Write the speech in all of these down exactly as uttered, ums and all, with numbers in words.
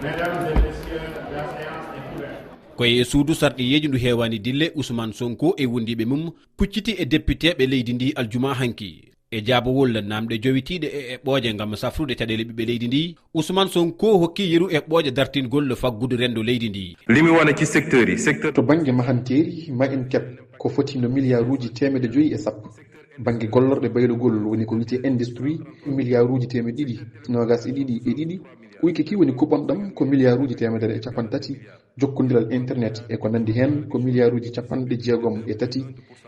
Mesdames et messieurs, la séance est ouverte. Koye suudu sarɗiyeeji ndu heewaani dille, Ousmane Sonko e wondiiɓe mum pucciti e depiteeɓe leydi ndi aljuma hanki. E jaabawol naamɗe jowitiiɗe e eɓɓooje ngam safrude caɗeele ɓiɓɓe leydi ndi, Ousmane Sonko hokki yeru eɓɓooje dartingol faggudu renndo leydi ndi. Li mi wane ci secteur yi, secteur. To bannge mahanteeri, ma en keɓ ko foti no miliyaaruuji teemedde joyi e sappo. Bannge gollorɗe baylugol, woni ko wiyetee industrie, miliyaaruuji teemedde ɗiɗi noogas e ɗiɗi e ɗiɗi. Uyki ki woni kuɓɓam ɗam ko miliyaaruuji teemedere e capanɗe tati. Jokkondiral internet e ko nanndi heen ko miliyaaruuji capanɗe jeegom e tati.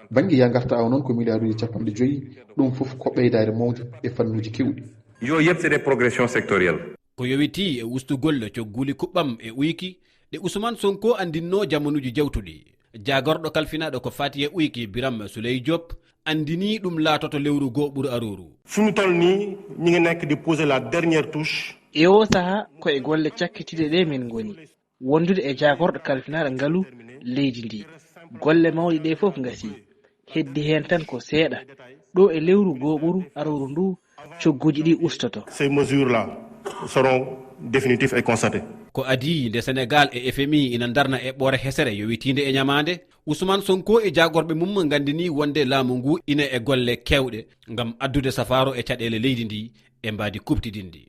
Bannge ya ngarta o noon ko miliyaaruuji capanɗe joyi. Ɗum fof ko ɓeydaare mawnde e fannuuji keewɗi. Yo yëpp, c'est des progressions sectorielles. Ko yowitii e ustugol cogguuli kuɓɓam e uyki ɗe Ousmane Sonko anndinno jamanuuji jawtuɗi. Jaagorɗo kalfinaaɗo ko fati e uyki, Biram Souley Diop, anndini ɗum laatoto lewru goo ɓuru arooru. Fi mu toll nii, ñi ngi nekk di poser la dernière touche. E oo sahaa, ko e golle cakkitiiɗe ɗe min ngoni, wondude e jaagorɗo kalfinaaɗo ngalu leydi ndi. Golle mawɗe ɗe fof ngasii. Heddi heen tan ko seeɗa. Ɗo e lewru goo ɓuru arooru ndu, cogguuji ɗi ustoto. Ces mesures-là seront définitives et constatées. Ko adii nde Senegaal e F M I ina ndarna eɓɓoore hesere yowitiinde e ñamaande, Ousmane Sonko e jaagorɓe mum nganndini wonde laamu ngu ina e golle keewɗe ngam addude safaaro e caɗeele leydi ndi e mbaadi kuuɓtidinndi.